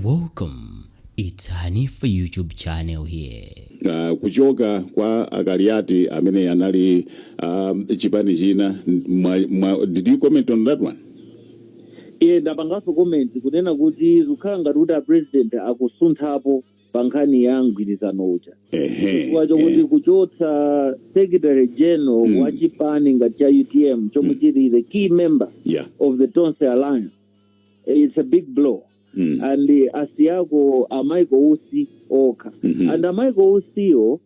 Welcome. It's Hanifa YouTube channel here. Kuchoka kwa Akaliati amene anali chipani china did you comment on that one? Iye ndapanganso comment kunena kuti zikukhala ngati kuti a president akusunthapo pa nkhani ya mgwirizano uja, chifukwa chokuti kuchotsa secretary general wa chipani ngati cha UTM, chomwe chili the key member of the Tonse Alliance, it's a big blow. And asiyako a Michael Usi okha. And a Michael Usiyo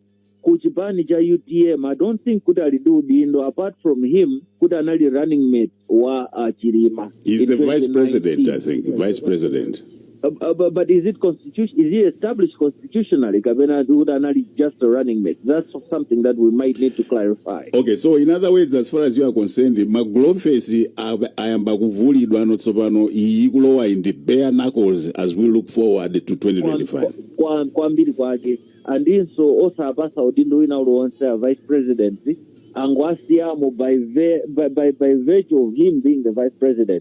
ku chipani cha UTM, I don't think kuti ali ndi udindo apart from him kuti anali running mate wa Chilima He's in the vice president, 2019. I think vice president. But is it constitution? Is he established constitutionally? Kapena kuti anali just a running mate? That's something that we might need to clarify. Okay, so in other words, as far as you are concerned, ma gloves ayamba kuvulidwa ano tsopano, iyi kulowa in the bare knuckles as we look forward to 2025. Kwambiri kwake, andinso osapasa udindo wina uliwonse a vice president, angwasiyamo by virtue of him being the vice president,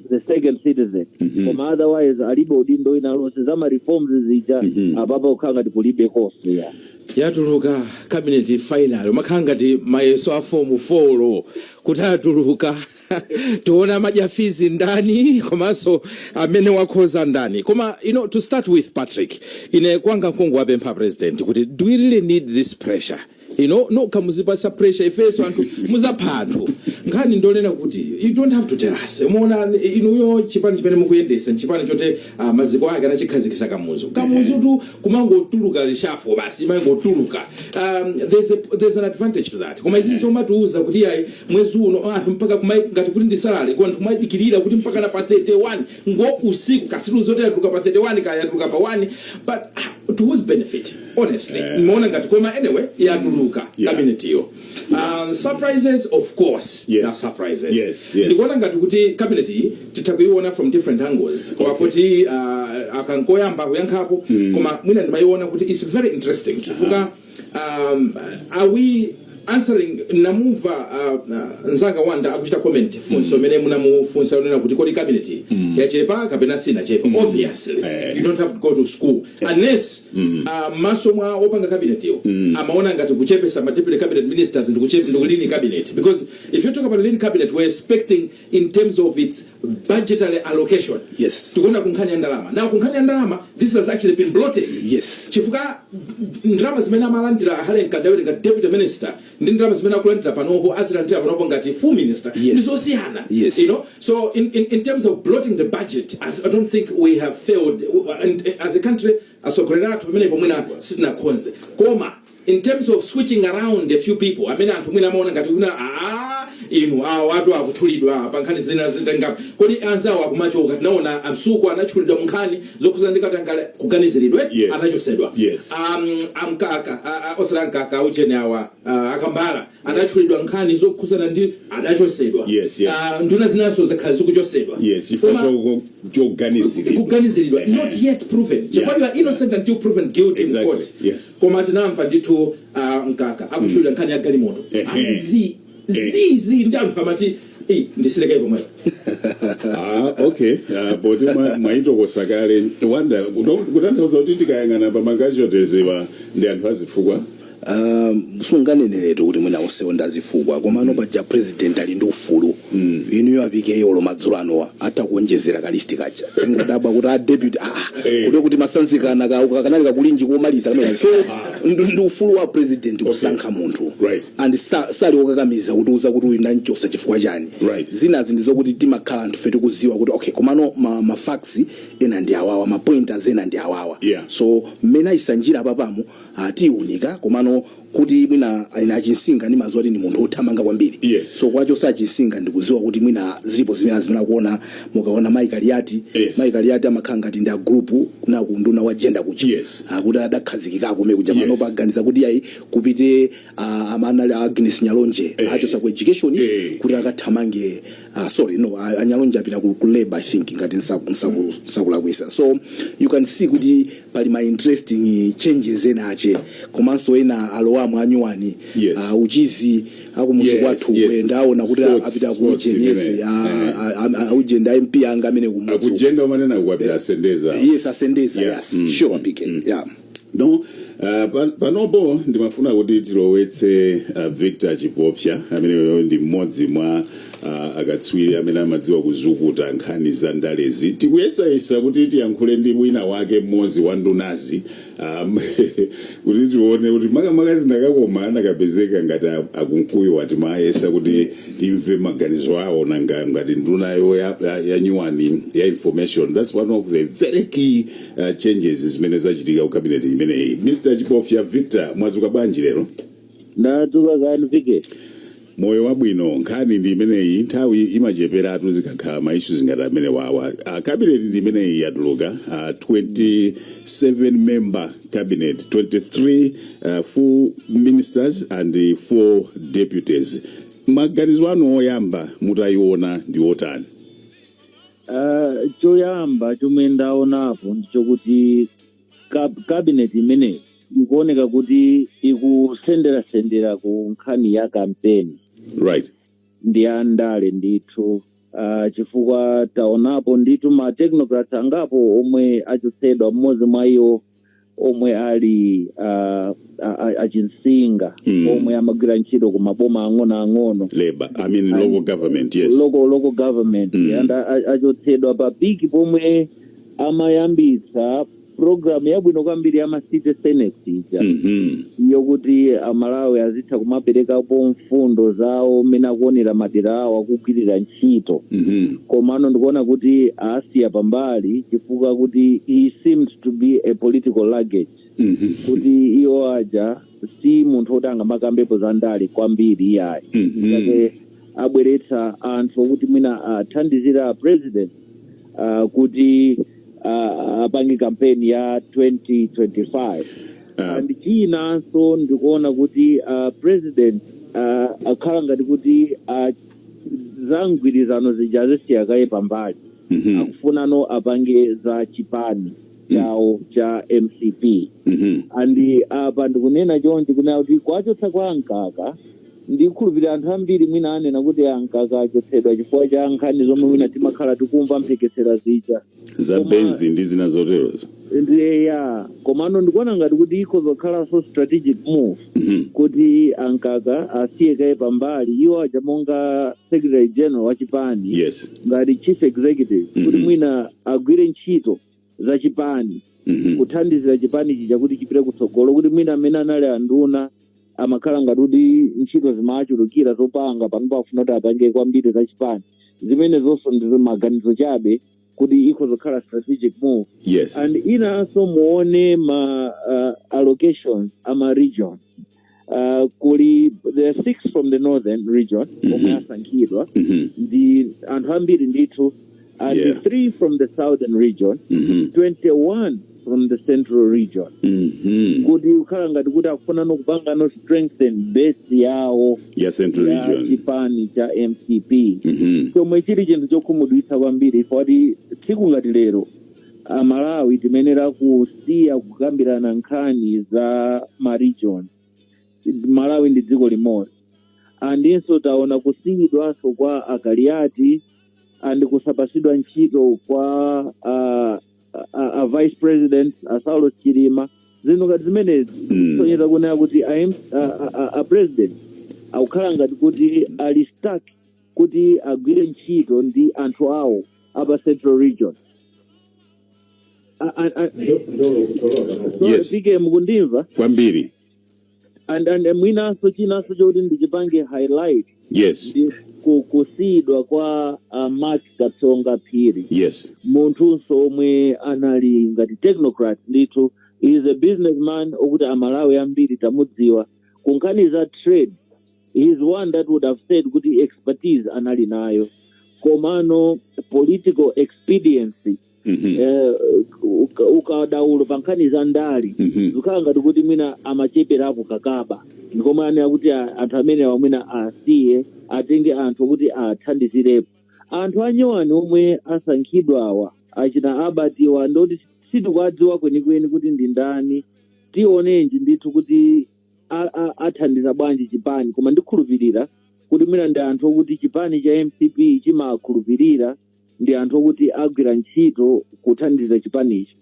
the second citizen, koma otherwise alibe udindo wina uliwonse. Zama reforms zija, apapa kukhala ngati kulibe konse, yeah. Yatuluka cabinet final, umakhala ngati mayeso a form 4 kuti atuluka, tiona amadya fees ndani komanso amene wakhoza ndani. Koma to start with, Patrick, ine kwanga nkungowapempha president kuti do we really need this pressure? Nokha muzipasa pressure ifenso anthu, muzapha anthu. Nkhani ndolena kuti you don't have to tell us. Muona inuyo chipani chimene mukuyendesa nchipani chote maziko ake anachikhazikisa Kamuzu. Kamuzu tu kumangotuluka reshuffle basi, imangotuluka. There's an advantage to that, koma izi zomatiuza kuti yayi, mwezi uno, anthu mpaka ngati kuti ndi salary ku anthu kumayidikirira kuti mpaka na pa 31 ngo usiku kasitu zoti yatuluka pa 31, kaya yatuluka pa 1, but to whose benefit, honestly? Muona ngati, koma anyway, yatuluka cabinet iyo. Surprises, of course. There are surprises. Ndikuona ngati kuti cabinet iyi titha kuiona from different angles, koma poti akankoyamba kuyankhapo, koma mwina ndimayiona kuti it's very interesting chifukwa are we answering? Namumva nzanga Wanda akuchita comment funso imene munamufunsa unena kuti kodi cabinet yachepa kapena sinachepa? Obviously, you don't have to go to school unless maso mwa wopanga cabinet iyo amaona ngati kuchepesa ma deputy cabinet ministers ndiku lean cabinet, because if you talk about lean cabinet, we're expecting in terms of its budgetary allocation. Tikuona kunkhani ya ndalama. Now, kunkhani ya ndalama, this has actually been bloated chifukwa ndalama zimene amalandira Helen Mkandawire ngati deputy minister ndi ndalama zimene akulandira panopo, azilandira panopo ngati full minister, ndizosiyana. So in terms of bloating the budget, I don't think we have failed. And as a country, atsogoleri athu pamenepo mwina sitinakhonze, koma in terms of switching around a few people amene anthu mwina amaona ngati kuna inu awo watu akutchulidwa pa nkhani zina zindenga, kodi anzawo akumachoka? Tinaona amsuku anatchulidwa mu nkhani zokhuza ndi katangale, kuganiziridwe, anachosedwa. Amkaka, osati amkaka, uchene awa, akambala anatchulidwa nkhani zokhuzana ndi, adachosedwa. Nduna zinanso zakhala zikuchosedwa. Yes, chifukwa choganiziridwa. Kuganiziridwa, not yet proven, chifukwa you are innocent until proven guilty in court. Koma tinamva ndithu Mkaka akutchulidwa nkhani ya galimoto. Zi zi zi ndi anthu amati, "Eh, ndisileke pomwepo." Ah, okay. Poti mwaitokosa kale, Wanda, kutanthauza kuti tikayang'ana pa ma casualties wa ndi anthu azifukwa. Sunganeneretu kuti mwina onsewo ndazifukwa, komano paja president ali ndi ufulu. Inuyo apikeyo madzulo anowa atakuonjezera ka list kaja, tingodabwa kuti a deputy kuti masanzikana kanali kakulinji komaliza kamene. So ndi ufulu wa president kusankha munthu and sali wokakamiza kutiuza kuti uyu ndanchosa chifukwa chani. Zinazi ndizokuti timakhala anthu fe tikuziwa kuti okay, komano ma facts ena ndi awawa, ma pointers ena ndi awawa. So mmene ayisanjira apapamo atiunika, komano kuti mwina ina Achinsinga ndimaziwa kuti ndi munthu wothamanga kwambiri. So kwacho sachinsinga ndikuziwa kuti mwina zilipo zimene akuona. Mukaona Mai Kaliati, Mai Kaliati amakhala ngati ndi a group kuna ku nduna wa gender kuja, akuti adakhazikikako kumene kuja. Pano paganiza kuti ayi, kupite amanali Agnes Nyalonje, achosa ku education kuti akathamange. Sorry, no, anyalonje apita ku labor, I think, ngati nsakulakwisa. So you can see kuti pali ma interesting changes ena ache, komanso ena alowapo. M'nyumbamo anyuwani. Uchizi akumuzi kwathu, ndaona kuti sports, apita sports kujenese imene. Auje ndi MP anga amene kumudzi. Akujenda umanena kuwapita Asendeza. Yes, Asendeza. Yes, sure, PK, yeah. No, panopo ndimafuna kuti tilowetse Victor Chipopsa, ameneyo ndi mmodzi mwa akatswiri amene amadziwa kuzukuta nkhani za ndalezi. Tikuyesayesa kuti tiyankhule ndi wina wake mmodzi wa ndunazi, kuti tione kuti makamaka zinakakoma anakapezeka ngati akunkuyo atimayesa kuti timve maganizo awo, nanga ngati ndunayo ya nyuwani ya information. That's one of the very key changes zimene zachitika ku cabinet imeneyi. Mr Chipofya Victor, mwazuka bwanji lero? Ndadzuka kani, PK? Moyo wabwino. Nkhani ndi imeneyi, nthawi imacheperatu zikakhala ma issues ngati amene wawa. Cabinet ndi imeneyi yatuluka, 27 member cabinet, 23 full ministers and 4 deputies. Maganizo anu oyamba mutayiona ndi otani? Choyamba chomwe ndaonapo ndichokuti cabinet imeneyi ikuoneka kuti ikusenderasendera ku nkhani ya kampeni ndi ya ndale ndithu, chifukwa taonapo ndithu ma technocrats angapo omwe achotsedwa, mmodzi mwa iwo omwe ali achinsinga omwe amagwira ntchito ku maboma ang'onoang'ono. Labor, I mean, local government, yes. Local government. And achotsedwa pa peak pomwe amayambitsa program yabwino kwambiri ya ma city senate ija, yokuti Amalawi azitha kumaperekapo mfundo zawo mmene akuonera madera awo akugwirira ntchito. Komano ndikuona kuti asiya pambali chifukwa kuti he seemed to be a political luggage, kuti iwo aja si munthu woti angamakambepo za ndale kwambiri iyayi. Chake abweretsa anthu okuti mwina athandizira president kuti apange kampeni ya 2025. And chinanso ndikuona kuti president akhala ngati kuti za mgwirizano zija azisiya kaye pambali. Akufunano apange za chipani chawo cha MCP. And apa ndikunena chonchi kunena kuti kwachotsa kwa Mkaka, ndikhulupirira anthu ambiri mwina anena kuti aMkaka achotsedwa chifukwa cha nkhani zomwe mwina timakhala tikumva mphekesera zija za Benzi ndi zina zoterozo. Ndiye ya, komano ndikuona ngati kuti ikhoza kukhalanso strategic move kuti aMkaka asiye kaye pambali, iwo aja monga secretary general wa chipani, ngati chief executive, kuti mwina agwire ntchito za chipani, kuthandizira chipani chija kuti chipite kutsogolo, kuti mwina amene anali anduna amakhala ngati kuti ntchito zimachulukira zopanga, panopo afuna kuti apange kwambiri za chipani. Zimene zonso ndizo maganizo chabe kuti ikhoza kukhala strategic move. And inanso muone ma allocations ama region. Kuli there are six from the northern region omwe asankhidwa, ndi anthu ambiri ndithu, and three from the southern region, 21 from the central region, kuti kukhala ngati kuti akufuna nokupanga no strengthen base yawo ya central ya region chipani cha MCP, chomwe chili chinthu chokhumudwitsa kwambiri, poti tsiku ngati lero Amalawi timenera kusiya kukambirana nkhani za ma region. Malawi ndi dziko limodzi. Andinso taona kusiyidwanso kwa Akaliati and kusapasidwa ntchito kwa a vice president a Saulos Chilima. Zinthu ngati zimenezi kusonyeza kunena kuti a president akukhala ngati kuti ali stuck kuti agwire ntchito ndi anthu awo apa central region. Sorry, PK, mukundimva? Kwambiri. And mwinanso chinanso chokuti ndichipange highlight ndi kusiyidwa kwa Mark Katsonga Phiri, munthunso omwe anali ngati technocrat ndithu. He is a businessman okuti Amalawi ambiri tamudziwa ku nkhani za trade. He is one that would have said kuti expertise anali nayo, komano political expediency, ukadaulo pa nkhani za ndale, zikhala ngati kuti mwina amacheperapo kakaba. Ndikomwe anena kuti anthu amenewa mwina asiye, atenge anthu okuti athandizirepo. Anthu anyowani omwe asankhidwawa, achina Abatiwa, ndoti sitikuwadziwa kwenikweni kuti ndi ndani. Tionenji ndithu kuti athandiza bwanji chipani, koma ndikhulupirira kuti mwina ndi anthu okuti chipani cha MCP chimakhulupirira, ndi anthu okuti agwira ntchito kuthandiza chipanicho.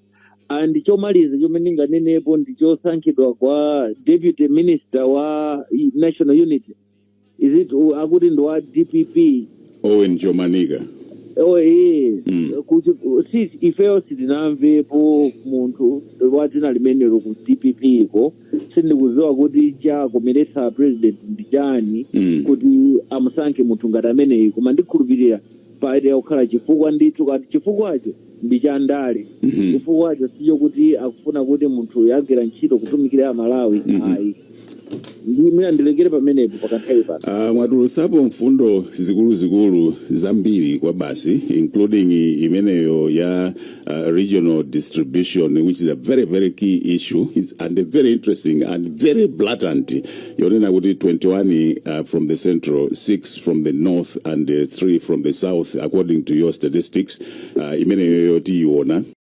And chomaliza chomwe ndinganenepo ndi chosankhidwa kwa deputy minister wa National Unity, is it akuti ndi wa DPP? Owen Chomanika. Oh, eh. Kuti si ifeyo sitinamvepo munthu wa dzina limenelo ku DPP ko. Sindikudziwa kuti chakomeretsa president ndi chani kuti amusankhe munthu ngati ameneyi, koma ndikhulupirira payenera kukhala chifukwa ndithu, kati chifukwacho ndi cha ndale. Chifukwacho sicho kuti akufuna kuti munthu agwira ntchito kutumikira Amalawi, ayi. Ndi mwina ndilekere pamenepo pakanthawi pano. Mwatulusapo mfundo zikuluzikulu zambiri kwa basi, including imeneyo ya regional distribution, which is a very, very key issue. It's, and a very interesting and very blatant yonena kuti 21 from the central, 6 from the north and 3 from the south, according to your statistics. Imeneyo tiyiona.